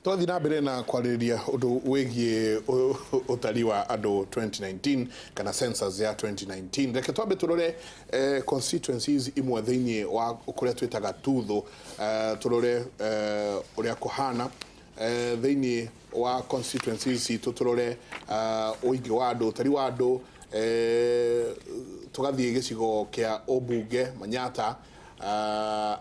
Twathiĩ na mbere na kwarĩrĩria ũndũ wĩgiĩ ũtari wa andũ 2019 kana census ya 2019. Reke twambe tũrore constituencies imwe thĩinĩ wa kũrĩa twĩtaga Tuthũ, tũrore ũrĩa kũhana thĩinĩ wa constituencies citũ, tũrore ũingĩ wa andũ, ũtari wa andũ. Tũgathiĩ gĩcigo kĩa ũmbunge Manyata,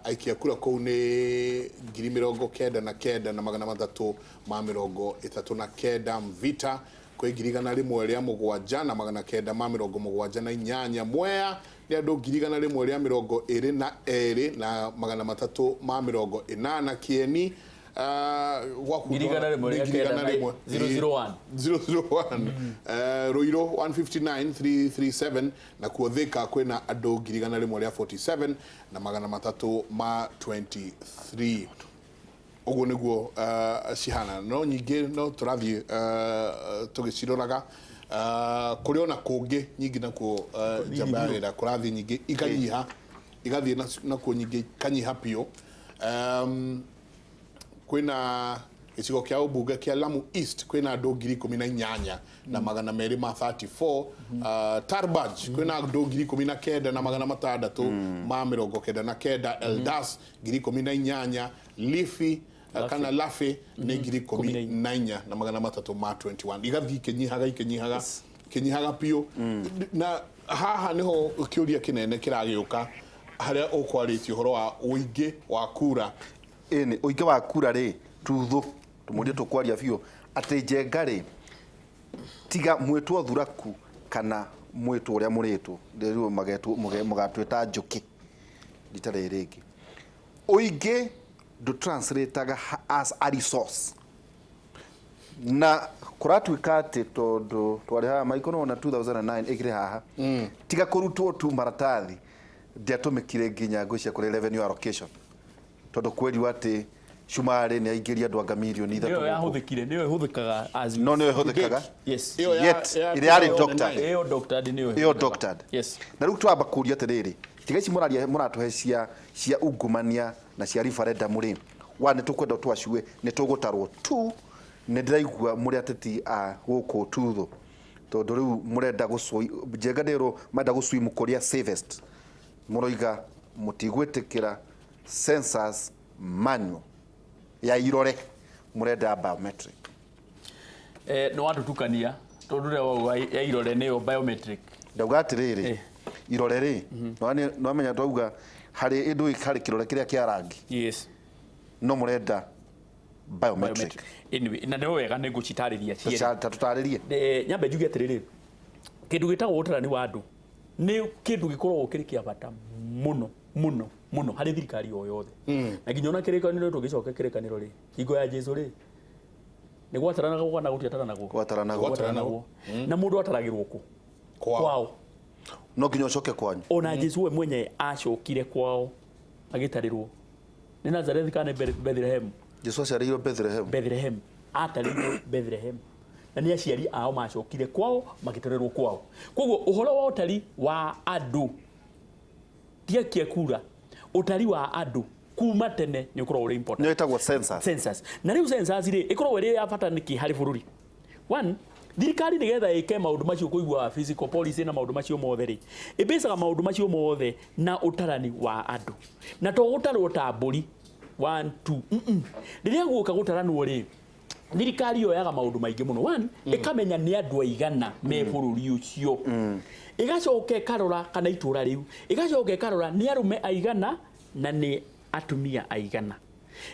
aikia kura kũu nĩ 99,339. Mvita kwĩ 107,978. Mwea nĩ andũ 122,380. Kieni, gwaku 100,000 nĩ 100,000 na 001. 001. Ruiru 159337. Nakuo Thika kwĩna andũ 147,323. Ũguo nĩguo cihana, no nyingĩ no tũrathiĩ tũgĩciroraga. Kũrĩ ona kũngĩ nyingĩ nakuo, njamba ya wĩra kũrathiĩ nyingĩ ikanyiha, igathiĩ nakuo nyingĩ ikanyiha biũ. Kwĩna gĩcigo kĩa ũmbunge kĩa Lamu East, kwĩna andũ 18,234. Tarbaj kwĩna andũ 19,699. Eldas 18,000. Lifi, kana Lafe nĩ 14,321. Igathiĩ ikĩnyihaga, ikĩnyihaga, ikĩnyihaga biũ. Na haha nĩho kĩũria kĩnene kĩragĩũka, harĩa ũkwarĩtie ũhoro wa ũingĩ wa kura. Ĩni, ũingĩ wa kura rĩ, Tuthũ tũmũrie, tũkwaria biũ atĩ Njenga rĩ, tiga mwĩtwo thuraku kana mwĩtwo ũrĩa mũrĩtwo rĩu magetwo mũgatwĩta njũkĩ rita rĩrĩ rĩngĩ, ũingĩ ndũ translate as a resource. Na kũratuĩka atĩ tondũ twarĩ haha maiko nona 2009 ĩkĩrĩ haha, tiga kũrutwo tu maratathi, ndiatũmĩkire nginya ngwĩciria kũrĩ revenue allocation, tondũ kwĩrirwo atĩ Cumarĩ nĩ aingĩria andũ anga mirioni 3 Nĩyo gũkũ. Yahũthĩkire, nĩyo ĩhũthĩkaga as No nĩyo ĩhũthĩkaga. Yes. Ĩyo Yet, ya ĩrĩa yarĩ 2009. doctored. Ĩyo doctored nĩyo ĩyo ĩhũthĩkaga. Doctored. Yes. Na rĩu twamba kũria atĩrĩrĩ, tiga ici mũraria mũratũhe cia ungumania na cia referendum rĩ, one, nĩ tũkwenda twacue nĩ tũgũtarwo. Two, nĩ ndĩraigua mũrĩ ateti a gũkũ Tuthũ, tondũ rĩu mũrenda gũcũi Njenga ndĩrwo marenda gũswim kũrĩa safest, mũroiga mũtigwĩtĩkĩra census manual ya irore, mũrenda biometric. Nĩ watũtukania, tondũ ũrĩa wauga ya irore nĩyo biometric. Ndauga atĩrĩrĩ, irore rĩ, nĩwamenya twauga harĩ ĩndũ harĩ kĩrore kĩrĩa kĩa rangi, no mũrenda biometric. Biometric. Anyway, na nĩ wega nĩ ngũcitarĩria cierĩ. Ta tũtarĩrie. Nyambe njuge atĩrĩrĩ, kĩndũ gĩtagwo ũtarani wa andũ nĩ kĩndũ gĩkoragwo kĩrĩ kĩa bata mũno mũno mũno harĩ thirikari o yothe. Na nginya ona kĩrĩkanĩro, tũgĩcoka kĩrĩkanĩro rĩ, hingo ya Jesu rĩ, nĩ gwataranagwo kana gũtiataranagwo? Gwataranagwo. Gwataranagwo. Na mũndũ ataragĩrwo kũ? Kwao. Kwao. No nginya ũcoke kwanyu. Ona Jesu we mwenye acokire kwao agĩtarĩrwo. Nĩ Nazarethi kana nĩ Bethlehem? Jesu aciarĩirwo Bethlehem. Bethlehem. Atarĩirwo Bethlehem na nĩ aciari ao macokire kwao magĩtarĩrwo kwao. Koguo ũhoro wa ũtari wa andũ, tiakia kura, ũtari wa andũ kuma tene nĩ ũkoragwo ũrĩ important. Nĩyo ĩtagwo census. Census. Na rĩu census rĩ, ĩkoragwo ĩrĩ ya bata nĩkĩ harĩ bũrũri? One, thirikari nĩgetha ĩke maũndũ macio, kũigua fiscal policy na maũndũ macio mothe rĩ, ĩbĩcaga maũndũ macio mothe na ũtarani wa andũ. Na to gũtarwo ta mbũri one two. Rĩrĩa guoka gũtaranwo rĩ, thirikari yoyaga maũndũ maingĩ mũno. One, ĩkamenya nĩ andũ aigana me bũrũri ũcio. Ĩgacoka ĩkarora kana itũra rĩu, ĩgacoka ĩkarora nĩ arũme aigana na nĩ atumia aigana.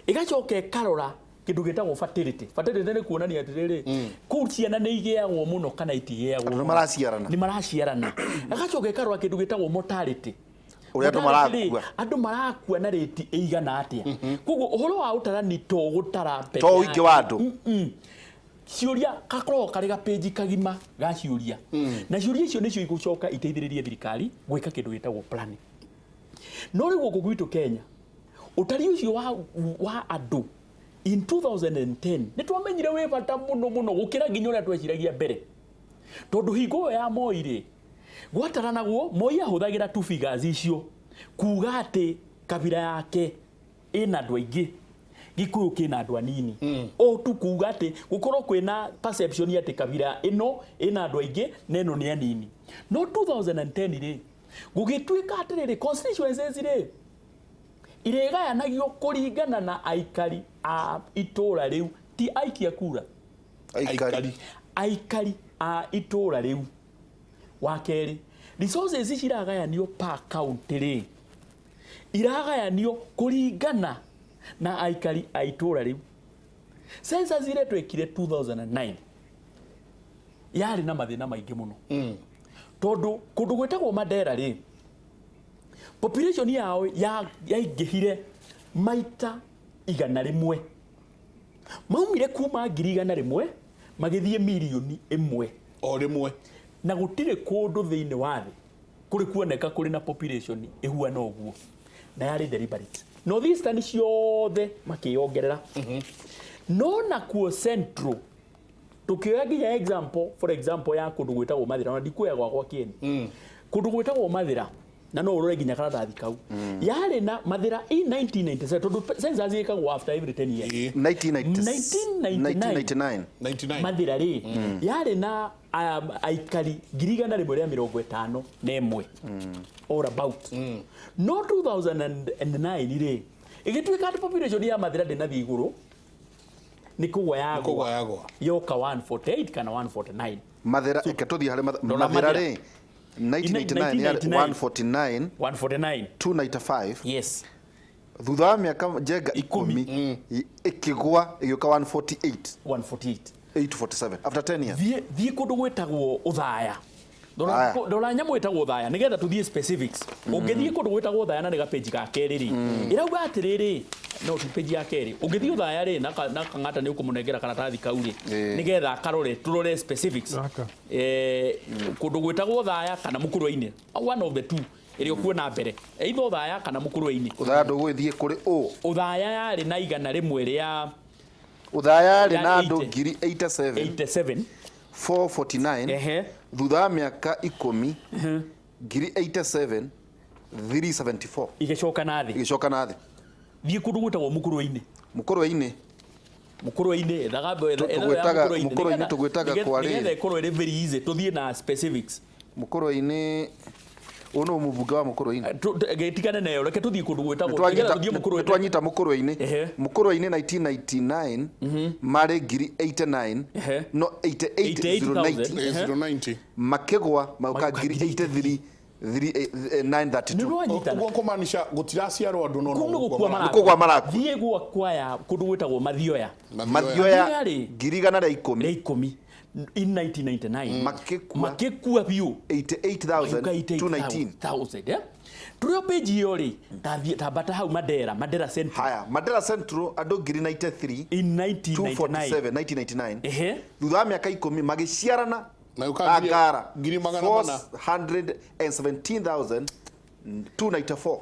Ĩgacoka ĩkarora kĩndũ gĩtagwo fertility. Fertility nĩ kuonania atĩrĩrĩ, kũu ciana nĩ igĩagwo mũno kana itigĩagwo. Andũ nĩ maraciarana. Nĩ maraciarana. Ĩgacoka ĩkarora kĩndũ gĩtagwo mortality. Ũrĩa andũ Mortality rĩ, marakua. Andũ marakua na rĩti ĩigana atĩa. Koguo ũhoro wa ũtarani to gũtara peke To ũingĩ wa yake. andũ. Ciũria gakoragwo karĩ gapĩnji kagima ga ciũria, na ciũria icio nĩcio igũcoka iteithĩrĩrie thirikari gwĩka kĩndũ gĩtagwo planning. No rĩu gũkũ gwitũ Kenya, ũtari ũcio wa andũ in 2010 nĩ twamenyire wĩ bata mũno mũno gũkĩra nginya ũrĩa tweciragia mbere, tondũ hingo ĩyo ya Moi rĩ, gwataranagwo, Moi ahũthagĩra tu figures icio kuga atĩ kabira yake ĩna andũ aingĩ. Gĩkũyũ kĩna andũ anini. O tu kuga atĩ gũkorwo kwĩna perception atĩ kabira ĩno ĩna andũ aingĩ na ĩno nĩ anini. No 2010 rĩ, gũgĩtuĩka atĩrĩrĩ, constituencies rĩ irĩgayanagio kũringana na aikari a itũra rĩu, ti aikia kura. Aikari. Aikari a itũra rĩu. Wa kerĩ, resources ciragayanio per county rĩ, iragayanio kũringana na aikari a itũra rĩu. Census ĩrĩa twekire 2009 yarĩ na mathĩna maingĩ mũno, tondũ kũndũ gwĩtagwo Mandera rĩ, population yao yaingĩhire maita 100. Maumire kuma 100,000 magĩthiĩ 1,000,000 o rĩmwe. Na gũtirĩ kũndũ thĩinĩ wa thĩ kũrĩ kuoneka kũrĩ na population ĩhuana ũguo, na yarĩ deliberate. North Eastern ciothe makĩyongerera, no nakuo Central tukioya nginya example, for example, ya kũndũ gwĩtagwo Mathĩra, ona ndikuoya gwakwa kĩeni, kũndũ gwĩtagwo Mathĩra, na no ũrore nginya karatathi kau, yarĩ na Mathĩra in 1997, tondũ census ĩkagwo after every 10 years. 1999. 99. Mathĩra rĩ, yarĩ na aikari 151,000 or about. No 2009 rĩ, ĩgĩtuĩka atĩ population ya Mathĩra ndĩnathiĩ igũrũ, nĩ kũgwa kũgwa yagwa. Yagwa. Yoka 148 kana 149. Mathĩra, eke tũthiĩ harĩ Rora Mathĩra Mathĩra. rĩ, 1999 yarĩ 1999. 149 149. 295. Yes. Thutha wa mĩaka njenga 10 ĩkĩgwa ĩgĩũka 148. 148. 847 after 10 years. Thiĩ kũndũ gwĩtagwo Ũthaya. Aya. Rora nyamũ ĩtagwo Ũthaya nĩgetha tũthiĩ specifics. Ũngĩthiĩ kũndũ gwĩtagwo Ũthaya na nĩ gapĩnji ga kerĩ rĩ, ĩrauga atĩrĩrĩ, no ti page ya kerĩ. Ũngĩthiĩ Ũthaya rĩ, na Kang'ata nĩ ũkũmũnengera karatathi kau rĩ, nĩgetha akarore, tũrore specifics. Gaka. Kũndũ gwĩtagwo Ũthaya kana Mũkũrwe-inĩ, one of the two ĩrĩa ũkuona mbere, either Ũthaya kana Mũkũrwe-inĩ. Ũthaya ndũgũgĩthiĩ kũrĩ ũ? Ũthaya yarĩ na 100 rĩa Ũthaya yarĩ Ya na andũ 80. ngiri 87 87. 449. Thutha wa mĩaka 10, ngiri 87 374. Igĩcoka na thĩ. Ĩgĩcoka na thĩ. Thiĩ kũndũ gwĩtagwo Mũkũrwe-inĩ. Mũkũrwe-inĩ. Mũkũrwe-inĩ. Mũkũrwe-inĩ tũgwĩtaga kwa rĩrĩ. Nĩgetha ĩkorwo ĩrĩ very easy tũthiĩ na specifics. Mũkũrwe-inĩ, ũyũ nĩ mũmbunge wa Mũkũrwe-inĩ. Gĩtigane nayo, reke tũthiĩ kũndũ gwĩtagwo, nĩgetha tũthiĩ Mũkũrwe-inĩ. Nĩtwanyita Mũkũrwe-inĩ. Mũkũrwe-inĩ 1999 marĩ ngiri 89. No 88090. 090. Makĩgwa magũka Magĩũka ngiri 83 932. Nĩ rwanyitana. Ũguo kũmaanisha gũtiraciarwo andũ no Kũu nĩ gũkua. Nĩ kũgwa marakua. Thiĩ gwakwa ya kũndũ gwĩtagwo Mathioya. Mathioya. Mathioya rĩ, ngiri 110. 10 in 1999. Makĩkua. Makĩkua biũ. 88,219. 88,000, eh? Tũrĩ o page ĩyo rĩ, tambata hau Mandera, Mandera Central. Haya, Mandera Central andũ ngiri 93 In 1999. 247 1999. Thutha wa mĩaka 10 magĩciarana Magĩũka na ngara ngiri magana mana. 417,294.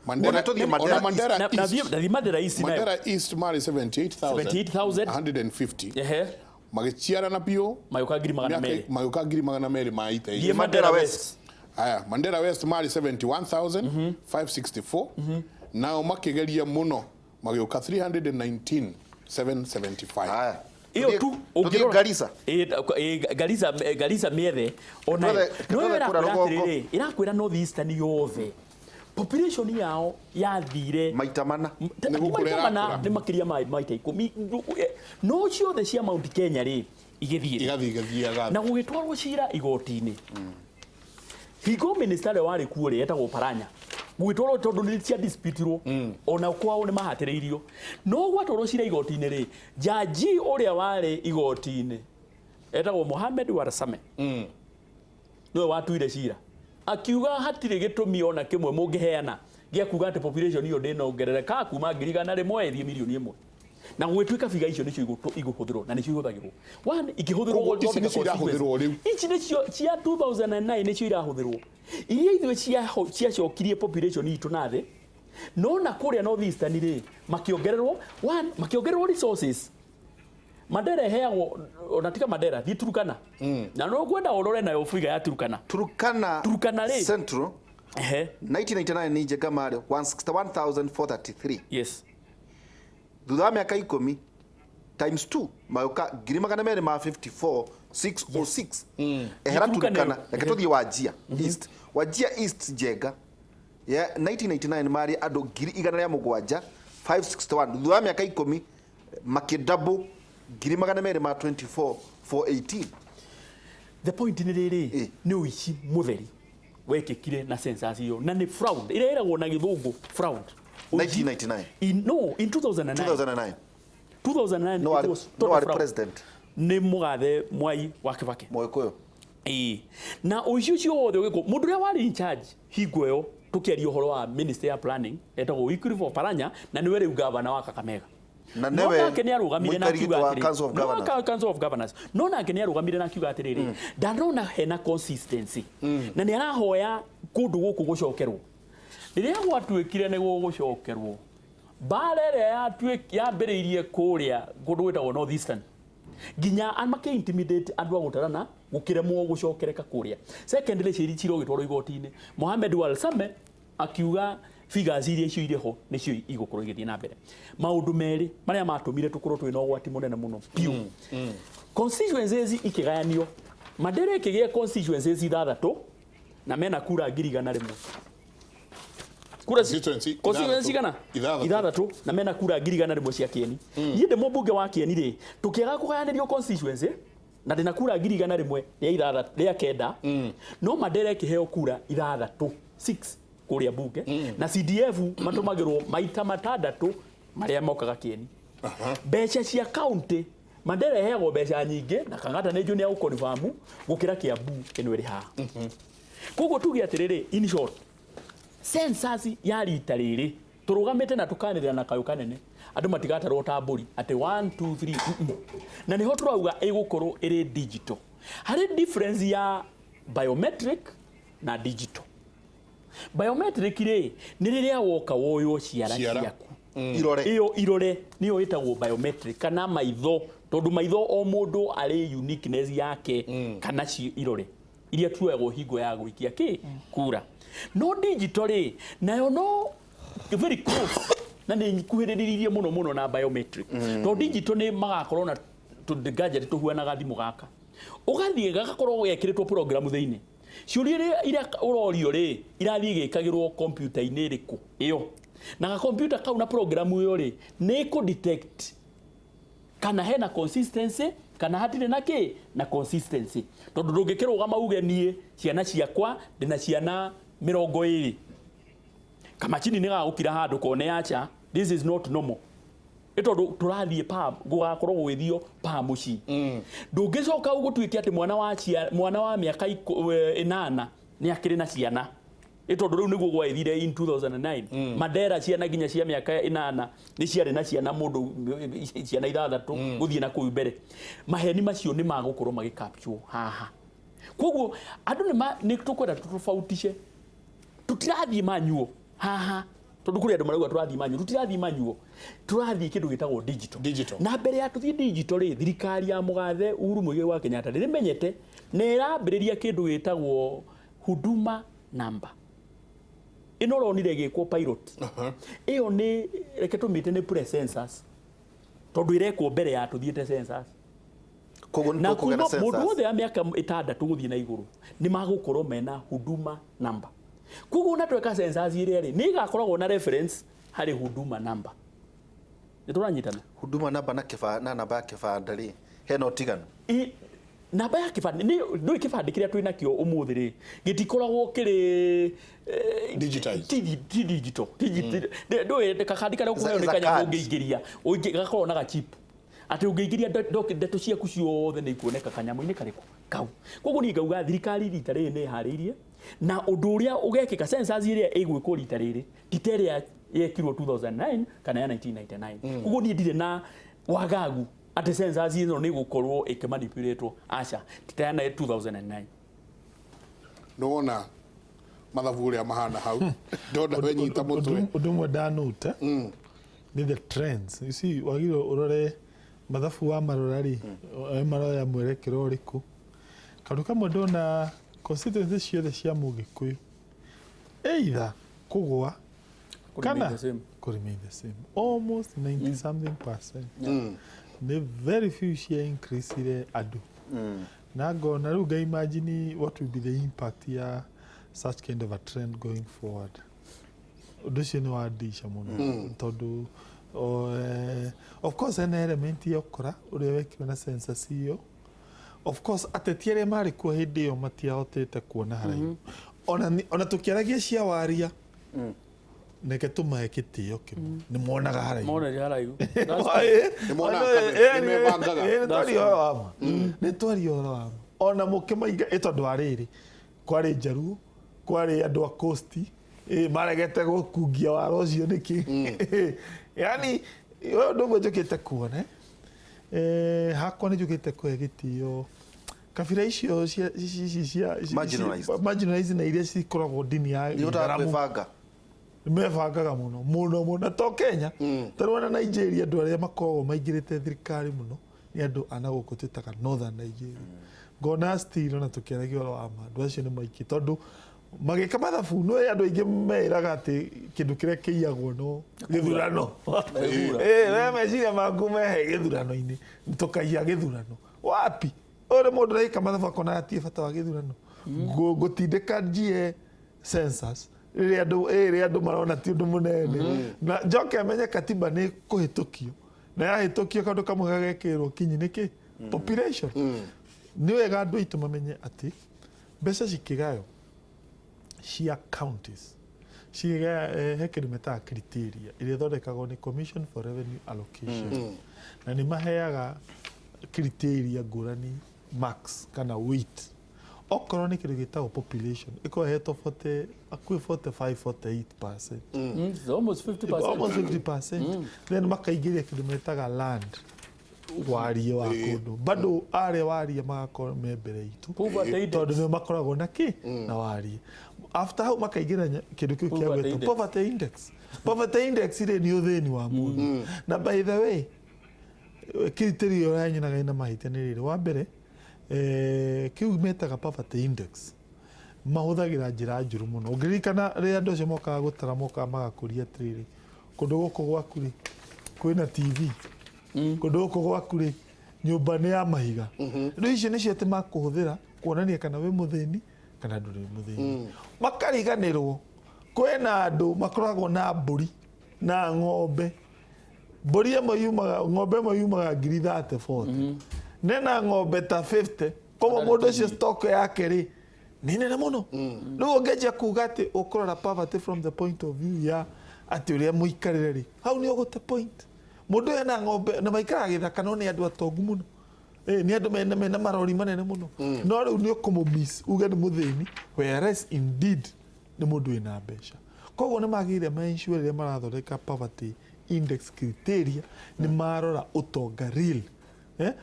Mandera. Ona tũthiĩ Mandera. Ona Mandera Na East. Nathiĩ Mandera East nayo. Mandera East marĩ 78,000. 78,150. Magĩciarana biũ. Magĩũka ngiri magana merĩ. Magĩũka 200,000 ma ita. Thiĩ Mandera Mandera West. West. Aya, Mandera West marĩ 71,564, nao makĩgeria mũno magĩũka 319,775. Haya. Ĩyo tu. Tũthiĩ Ũngĩrora- Garissa. Ĩ, Garissa, Garissa mĩethe ona Tũthiĩ no kũrĩa ĩrakwĩra rũgongo. atĩrĩrĩ, ĩrakwĩra North Eastern yothe population yao yathire maita mana. Nĩ gũkũra maita mana. ĩrakũra. Nĩ makĩria ma maita 10. No ciothe cia Mount Kenya rĩ, igĩthiĩ igathiĩ igathiaga. Na gũgĩtwarwo cira igoti-inĩ. Hingo minista ũrĩa warĩ kuo rĩ, etagwo Paranya, gũgĩtwarwo tondũ nĩ cia disputirwo, ona kwao nĩ mahatĩrĩirio. No gwatwarwo cira igoti-inĩ rĩ, jaji ũrĩa warĩ igoti-inĩ etagwo Mohamed Warsame, nĩwe watuire cira, akiuga hatirĩ gĩtũmi ona kĩmwe mũngĩheana gĩa kuga atĩ population ĩyo ndĩnongerereka kuma 100,000 ĩthiĩ 1,000,000. Na gũgĩtuĩka biga icio nĩcio igũhũthĩrwo na nĩcio ihũthagĩrwo. One, ikĩhũthĩrwo Koguo ici gũthondeka nĩcio irahũthĩrwo rĩu. Ici nĩcio cia 2009 nĩcio irahũthĩrwo, iria ithuĩ ciacokirie population itũ na thĩ. No na kũrĩa North Eastern rĩ, makĩongererwo, one, makĩongererwo resources. Mandera ĩheagwo, ona tiga Mandera, thiĩ Turukana, na no kwenda ũrore nayo biga ya Turukana. Turukana. Turukana rĩ. Central. 1999 nĩ Njenga marĩ 161,433. Thutha wa mĩaka 10 times 2 magĩũka 254,606. Ehera Turkana Turkana. ĩyo. Reke tũthiĩ Wajir East. Wajir East, Njenga, ya 1999 marĩ andũ 107,561. Thutha wa mĩaka 10 makĩdouble, 224,418. The point nĩ rĩrĩ, nĩ ũici mũtheri wekĩkire na census ĩyo, na nĩ fraud ĩrĩa ĩragwo na Gĩthũngũ fraud. Ũici- 1999? In, no, in 2009. 2009. 2009. No It arĩ was no total arĩ fraud. president. Nĩ mũgathe Mwai wa Kibaki. Mũgĩkũyũ. Ĩĩ, na ũici ũcio wothe ũgĩkwo, mũndũ ũrĩa warĩ in charge hingo ĩyo, tũkĩaria ũhoro wa minister ya planning, etagwo Wycliffe Oparanya, na nĩwe rĩu gavana wa Kakamega. Na No nĩwe nake nĩ arũgamire na mũikarĩri akiuga wa atĩrĩ- Council of No, Governors. Council of Governors. No nake nĩ arũgamire na akiuga atĩrĩrĩ, ndanona hena consistency na nĩ arahoya kũndũ gũkũ gũcokerwo. Rĩrĩa gwatuĩkire nĩ gũgũcokerwo, mbara ĩrĩa yambĩrĩirie kũrĩa kũndũ gwĩtagwo North Eastern, nginya makĩ intimidate andũ a gũtarana, gũkĩremwo gũcokereka kũrĩa. Secondly, cira ũgĩtwarwo igoti-inĩ, Mohamed Warsame akiuga figures iria icio irĩ ho nĩcio igũkorwo igĩthiĩ na mbere. Maũndũ merĩ marĩa matũmire tũkorwo twĩna ũgwati mũnene mũno biũ, constituencies ikĩgayanio, Mandera ĩkĩgĩa constituencies ithathatũ na mena kura 100,000. Kura Constituency constituency ithathatũ. igana Ithathatũ. ithathatũ na mena kura 100,000 cia Kieni. Niĩ ndĩ mũmbunge wa Kieni rĩ, tũkĩaga kũgayanĩrio constituency na ndĩna kura 100,000 rĩa ithathatũ rĩa kenda, no Mandera ĩkĩheo kura ithathatũ, 6 kũrĩa bunge, na CDF matũmagĩrwo maita matandatũ marĩa mokaga Kieni. Mbeca cia county, Mandera ĩheagwo mbeca nyingĩ, na Kang'ata nĩ njũĩ nĩ agũkonfamu, gũkĩra Kiambu ĩno ĩrĩ haha. Koguo tuge atĩrĩrĩ, in short, census ya rita rĩrĩ tũrũgamĩte na tũkanĩrĩra na kayũ kanene, andũ matigatarwo ta mbũri atĩ 1 2 3. Na nĩho tũrauga ĩgũkorwo ĩrĩ digital. Harĩ difference ya biometric na digital. Biometric rĩ, nĩ rĩrĩa woka woywo ciara Ciara. ciaku. Irore. Ĩyo irore nĩyo ĩtagwo biometric, kana maitho, tondũ maitho o mũndũ arĩ uniqueness yake, kana ci irore iria tuoyagwo hingo ya gũikia kĩ kura. No digital rĩ, nayo no very close na nĩ ikuhĩrĩrĩirie mũno mũno na biometric, tondũ digital nĩ magakorwo na tũ gadget tũhuanaga thimũ gaka, ũgathiĩ gagakorwo gekĩrĩtwo program thĩinĩ. Ciũria iria ũrorio rĩ, irathiĩ igĩkagĩrwo kompiuta-inĩ ĩrĩkũ ĩyo, na gakompiuta kau na program ĩyo rĩ, nĩ ĩkũ detect kana hena consistency kana hatirĩ na kĩ na consistency, tondũ ndũngĩkĩrũgama uge niĩ ciana ciakwa ndĩna ciana 20, kamacini nĩ gagũkira handũ kone acha, this is not normal. Ĩ tondũ tũrathiĩ pa gũgakorwo gũgĩthio pa mũciĩ, ndũngĩcoka gũtuĩke atĩ mwana wa mĩaka 8 nĩ akĩrĩ na ciana. Ĩ tondũ rĩu nĩguo gwaithire in 2009, Mandera ciana nginya cia mĩaka 8 nĩ ciarĩ na ciana, mũndũ ciana ithathatũ gũthiĩ na kũu mbere. Maheni macio nĩ magũkorwo magĩ capture haha. Koguo andũ nĩ tũkwenda tũtofautice, tũtirathiĩ manyuo haha, tondũ kũrĩ andũ marauga tũrathiĩ manyuo. Tũtirathiĩ manyuo, tũrathiĩ kĩndũ gĩtagwo digital. Digital. Na mbere ya tũthiĩ digital rĩ, thirikari ya mũgathe Uhuru Muigai wa Kenyatta nĩrĩmenyete na ĩrambĩrĩria kĩndũ gĩtagwo Huduma Number. Ĩno ũronire ĩgĩkwo pilot, ĩyo nĩ reke tũmĩte nĩ pre-census, tondũ ĩrekwo mbere ya tũthiĩte census. Koguo nĩ Na tũkũgĩa na kuma mũndũ census. wothe wa mĩaka 6 gũthiĩ na igũrũ nĩ magũkorwo mena Huduma Number. Koguo na tweka census ĩrĩa rĩ, nĩ ĩgakoragwo na reference harĩ Huduma Number. Nĩ tũranyitana? Huduma Number na namba ya kĩbandĩ rĩ, hena ũtiganu? Namba ya kĩbandĩ nĩ ndũĩ, kĩbandĩ kĩrĩa twĩ nakĩo ũmũthĩ rĩ, gĩtikoragwo kĩrĩ Digitized. Ti digital. Ndũĩ kakandi karĩa ũkũheo Is nĩ a kanyamũ card. ũngĩingĩria gakoragwo na gachip atĩ ũngĩingĩria ndeto ciaku ciothe nĩ ikuoneka kanyamũ-inĩ karĩkũ kau. Koguo niĩ ngauga thirikari rita rĩrĩ nĩ ĩharĩirie, na ũndũ ũrĩa ũgekĩka, census ĩrĩa ĩgwĩkwo rita rĩrĩ ti ta ĩrĩa yekirwo 2009 kana ya 1999. Koguo niĩ ndirĩ na wagagu atĩ census ĩno nĩ ĩgũkorwo ĩkĩmanipulatwo, aca, ti ta ya 2009. Nĩwona mathabu ũrĩa mahana hau, ndona wenyita mũtwe. Ũndũ ũmwe ndanũta nĩ the trends. You see, wagĩrĩirwo ũrore mathabu wa marora rĩ, maroya mwerekero ũrĩkũ. Kaũndũ kamwe ndona, constituency ciothe cia Mũgĩkũyũ either kũgũa kana the same. Kũ remain the same almost 90 something percent. Nĩ very few cia increase andũ na ngona rĩu nga imagine what will be the impact ya such kind of a trend going forward. Ũndũ ũcio nĩ wandica mũno tondũ of course hena element ya ũkora ũrĩa wekirwo na census ĩyo. Of course ateti arĩa marĩ kuo hĩndĩ ĩyo matiahotete kuona haraihu. Ona tũkĩaragia cia waria, reke tũmahe gĩtĩo kĩmwe, nĩ monaga haraihu. Monere haraihu. Nĩ monaga kabere, nĩ mebangaga. Nĩ twaria ũhoro wa ma, nĩ twaria ũhoro wa ma, ona mũkĩmaiga ĩ tondũ wa rĩrĩ kwarĩ njaruo, kwarĩ andũ a coast maregete gũkungia wara ũcio nĩkĩ. Yani ũyũ ũndũ ũmwe njũkĩte kuona hakwa nĩ njũkĩte kũhe gĩtĩo kabira icio cia Marginalized. Marginalized na iria cikoragwo ndini ya Nĩ ũtaga Gĩithĩramu. Kwĩbanga. Mebangaga mũno mũno mũno na to Kenya, tarĩu ona Nigeria andũ arĩa makoragwo maingĩrĩte thirikari mũno nĩ andũ a na gũkũ twĩtaga Northern Nigeria. Ngona still ona tũkĩaragia ũhoro wa ma, andũ acio nĩ maingĩ tondũ magĩka mathabu nĩ andũ aingĩ meĩraga atĩ kĩndũ kĩrĩa kĩiyagwo no gĩthurano. We meciria maku mehe gĩthurano-inĩ, tũkaiya gĩthurano wapi? Ũyũ nĩ mũndũ ũreka mathabu akona hatirĩ bata wa gĩthurano. Ngũtindĩka njiye census rĩrĩa andũ rĩrĩa andũ marona ti ũndũ mũnene, na njoke menye katiba nĩ kũhĩtũkio, na yahĩtũkio kaũndũ kamwe gagekĩrwo kinyi nĩkĩ population. Nĩ wega andũ aitũ mamenye atĩ mbeca cikĩgayo cia counties cigaya he kĩndũ metaga criteria ĩrĩa ĩthondekagwo nĩ Commission for Revenue Allocation, na nĩ maheaga criteria ngũrani, max kana weight. Okorwo nĩ kĩndũ gĩtagwo population, ĩkorwo ĩhetwo 40 hakuhĩ 45 48%. It's almost 50%. Almost 50%. Then makaingĩria kĩndũ metaga land, warie wa kũndũ, bado arĩa warie magakorwo me mbere itũ Poverty index. tondũ nĩo makoragwo na kĩ na warie. After hau makaingĩra kĩndũ kĩu Poverty kĩa gwĩtwo index. Poverty index. Poverty index rĩ, nĩ ũthĩni wa mũndũ. Na by the way, criteria ĩyo yanyonaga ĩna mahĩtia nĩ rĩrĩ: wa mbere, kĩu metaga poverty index mahũthagĩra njĩra njũru mũno. Ũngĩririkana rĩrĩa andũ acio mokaga gũtara, mokaga magakũria atĩrĩrĩ, kũndũ gũkũ gwaku rĩ, kwĩna TV? Kũndũ gũkũ gwaku rĩ, nyũmba nĩ ya mahiga? Rĩu icio nĩcio atĩ makũhũthĩra kuonania kana wĩ mũthĩni kana ndũrĩ mũthĩni. Makariganĩrwo kwĩna andũ makoragwo na mbũri na ng'ombe. Mbũri ĩmwe yumaga, ng'ombe ĩmwe yumaga ngiri 30 40, nena ng'ombe ta 50. Koguo mũndũ ũcio stock yake rĩ, nĩ nene mũno. Rĩu ũngĩanjia kuga atĩ ũkũrora poverty from the point of view ya atĩ ũrĩa mũikarĩre rĩ, hau nĩ ũgũte point. Mũndũ ũyũ ena ng'ombe na maikaraga gĩthaka, no nĩ andũ atongu mũno. Nĩ andũ mena marori manene mũno, no rĩu nĩ ũkũmũ-miss uge nĩ mũthĩni, whereas indeed nĩ mũndũ wĩna mbeca. Koguo nĩ magĩrĩire ma-ensure rĩrĩa marathondeka poverty index criteria nĩ marora ũtonga real,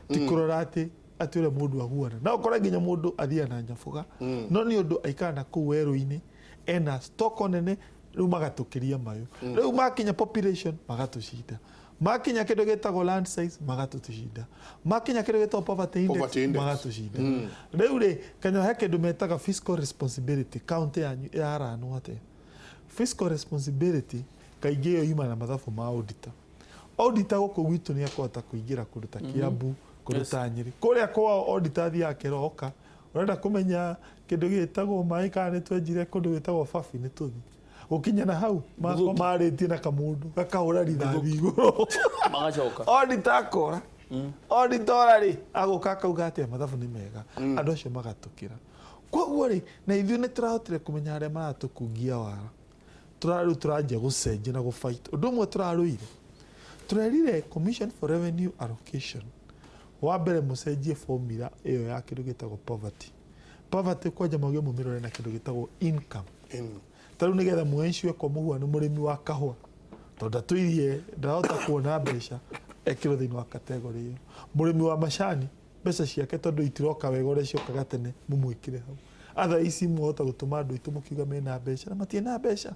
ti kũrora atĩ ũrĩa mũndũ ahuana. No ũkore nginya mũndũ athiaga na nyabuga, no nĩ ũndũ aikara na kũu werũ-inĩ, ena stock nene. Rĩu magatũkĩria mayo. Rĩu makinya population magatũcinda, makinya kĩndũ gĩtagwo land size magatũcinda, makinya kĩndũ gĩtagwo poverty index, Poverty index. Magatũcinda. Rĩu rĩ, kanya he kĩndũ metaga fiscal responsibility. County yanyu yaranwo atĩa fiscal responsibility? Kaingĩ ĩyo yumana na mathabu ma auditor. Auditor gũkũ gwitũ nĩ akũhota kũingĩra kũndũ ta Kiambu, kũndũ ta Nyĩrĩ. Kũrĩa kwao auditor athiaga akera, oka ũrenda kũmenya kĩndũ gĩtagwo maĩ kana nĩ twenjire kũndũ gwĩtagwo babi, nĩ tũthi gũkinya na hau makorwo marĩtie na kamũndũ gakahũra rithathi igũrũ. Magacoka. Auditor akora, auditor ora rĩ, agũka akauga atĩa? Mathabu nĩ mega. Andũ acio magatũkĩra. Koguo rĩ, na ithuĩ nĩ tũrahotire kũmenya harĩa maratũkungia wara. Rĩu tũranjia gũcenjia na gũfight. Ũndũ ũmwe tũrarũire, tũrerire Commission for Revenue Allocation, wa mbere mũcenjie formula ĩyo ya kĩndũ gĩtagwo poverty. Poverty kwanja mauge mũmĩrore na kĩndũ gĩtagwo income. Ta rĩu nĩgetha mũensure, kwa mũhuano mũrĩmi wa kahũa, tondũ ndatũirie ndarahota kuona mbeca, ekĩrwo thĩinĩ wa category ĩyo. Mũrĩmi wa macani, mbeca ciake tondũ itiroka wega ũrĩa ciokaga tene, mũmwĩkĩre hau. Atha ici mwahota gũtũma andũ aitũ mũkiuga mena mbeca na matirĩ na mbeca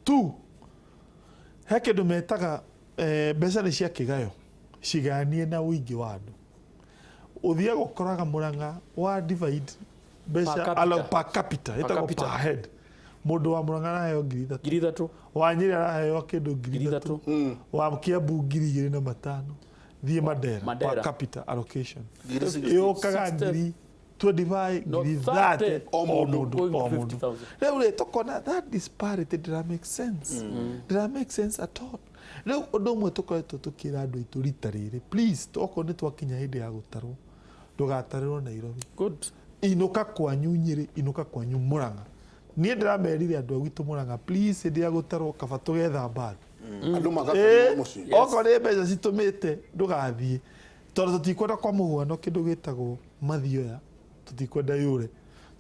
tu. He kĩndũ metaga mbeca nĩ cia kĩgayo, cigayanie na ũingĩ wa andũ. Ũthiaga ũkoraga Mũrang'a wa divide mbeca Per capita. Per capita Per ĩtagwo capita. Per head. Mũndũ wa Murang'a araheo 3,000. 3,000. Wa Nyĩrĩ araheo kĩndũ ngiri ngiri ithatũ. Ithatũ. Wa Kiambu 2,500. Thiĩ Mandera. Mandera. Per capita allocation Ngiri 60. yũkaga 60. ngiri 25, No, ngiri 30. 30. O mũndũ. Going o to mũndũ. 50,000. Rĩu rĩ, tũkona that disparity ndĩra make sense, ndĩra make sense at all. Rĩu ũndũ ũmwe tũkoretwo tũkĩra andũ aitũ rita rĩrĩ, please, okorwo nĩ twakinya hĩndĩ ya gũtarwo, ndũgatarĩrwo Nairobi. Good. Inũka kwanyu Nyĩrĩ, inũka kwanyu Mũrang'a. Niĩ ndĩramerire andũ a gwitũ Mũrang'a, please, hĩndĩ ya gũtarwo kaba tũgetha mbathi. Andũ magatarĩrwo mũciĩ. Okorwo nĩ mbeca citũmĩte ndũgathiĩ, tondũ tũtikwenda kwa mũhuano kĩndũ gĩtagwo mathioya, tũtikwenda yũre,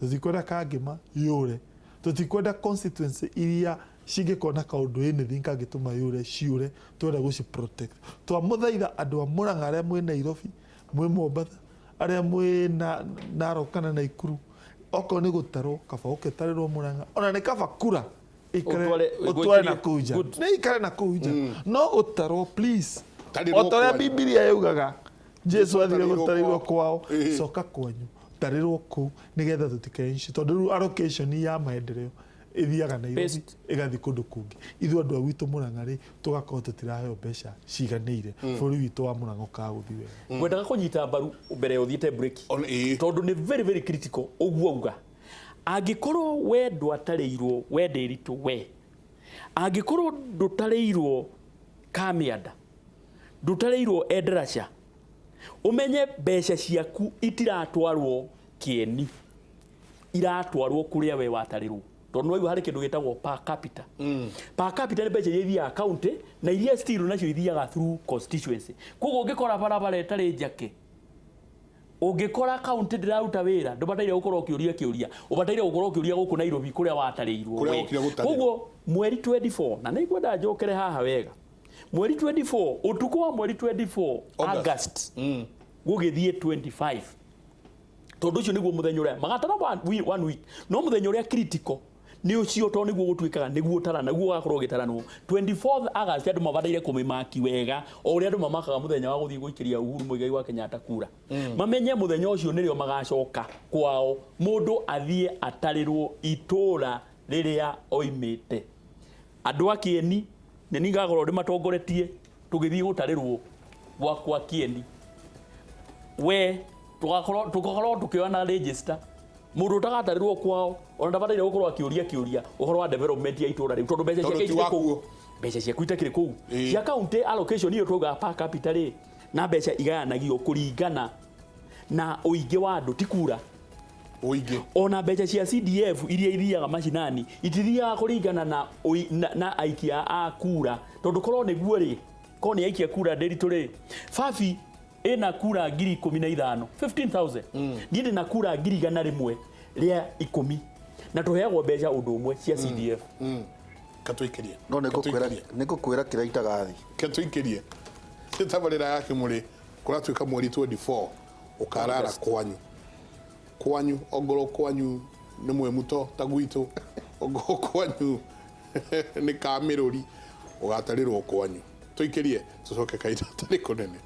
tũtikwenda kangĩma yũre, tũtikwenda constituency iria cingĩkorwo na kaũndũ anything kangĩtũma yũre ciũre, twenda gũci protect. Twamũthaitha andũ a Mũrang'a arĩa mwĩ Nairobi, mwĩ Mombatha, arĩa mwĩ Narok kana Naikuru, okorwo nĩ gũtarwo kaba ũketarĩrwo Mũrang'a, ona nĩ kaba kura ikare ũtware na kũu nja. Good. Nĩ ikare na kũu nja, no gũtarwo please, Tarĩrwo o ta ũrĩa kwanyu. Bibilia yugaga Jesu athire Tarĩrwo gũtarĩrwo kwao. kwao. Ĩĩ. Coka kwanyu, tarĩrwo kũu nĩgetha tũtikainci, tondũ rĩu allocation ya maendeleo ĩthiaga Nairobi, Based. ĩgathiĩ kũndũ kũngĩ. Ithuĩ andũ a gwitũ Mũrang'a rĩ, tũgakorwo tũtiraheo mbeca ciganĩire, bũrũri witũ wa Mũrang'a ũkaga gũthiĩ wega. Ngwendaga kũnyita mbaru mbere ya ũthiĩte break, Ĩĩ. tondũ nĩ very very critical ũguo auga. Angĩkorwo we ndwatarĩirwo, we Ndĩritũ, we angĩkorwo ndũtarĩirwo Kamianda, ndũtarĩirwo Endarasha, ũmenye mbeca ciaku itiratwarwo kĩeni, iratwarwo kũrĩa we watarĩrwo, tondũ nĩwaigua harĩ kĩndũ gĩtagwo per capita. Per capita nĩ mbeca iria ithiaga county na iria still nacio ithiaga through constituency. Koguo ũngĩkora barabara ĩtarĩ njake, ũngĩkora county ndĩraruta wĩra, ndũbataire gũkorwo ũkĩũria kĩũria, ũbataire gũkorwo ũkĩũria gũkũ Nairobi kũrĩa watarĩirwo Kũrĩa we. wokire gũtarĩrwo. Koguo mweri 24, na nĩngwenda njokere haha wega, mweri 24, ũtukũ wa mweri 24 August. August gũgĩthiĩ 25, tondũ ũcio nĩguo mũthenya ũrĩa magatara one week, no mũthenya ũrĩa critical nĩ ũcio, tondũ nĩguo gũtuĩkaga nĩguo ũtara naguo ũgakorwo ũgĩtaranwo 24th August. Andũ mabataire kũmĩmaki wega o ũrĩa andũ mamakaga mũthenya wa gũthiĩ gũikĩria Uhuru Muigai wa Kenyatta kura. Mamenye mũthenya ũcio nĩrĩo magacoka kwao, mũndũ athiĩ atarĩrwo itũũra rĩrĩa oimĩte. Andũ a Kĩeni nĩ niĩ ngakorwo ndĩmatongoretie tũgĩthiĩ gũtarĩrwo gwakwa Kĩeni. We tũgakorwo tũkĩoyana register. Mũndũ ũtagatarĩrwo kwao ona ndabataire gũkorwo akĩũria kĩũria ũhoro wa development ya itũũra rĩu, tondũ mbeca Tondũ ciake ti itirĩ kũu. wakuo. Mbeca ciaku itakĩrĩ kũu. Ĩĩ. Cia county allocation iyo twaugaga per capita rĩ, na mbeca igayanagio kũringana na ũingĩ wa andũ, ti kura. Ũingĩ. Ona mbeca cia CDF iria ithiaga macinani itithiaga kũringana na aikia a kura, tondũ korwo nĩguo rĩ, korwo nĩ aikia kura Ndĩritũ rĩ, Fabi ĩna kura 15,000, 15,000, niĩ ndĩna kura 110,000, na tũheagwo mbeca ũndũ ũmwe cia CDF. Katũikĩrie. No nĩ ngũkwĩra kĩrĩa itagathi. Katũikĩrie tabarĩra ya Kĩmũrĩ kũratuĩka mweri 24 ũkarara kwanyu kwanyu, ongorwo kwanyu nĩ mwĩmuto ta gwitũ, ongorwo kwanyu nĩ kamĩrũri, ũgatarĩrwo kwanyu. Tũikĩrie tũcoke kahinda tarĩ kũnene.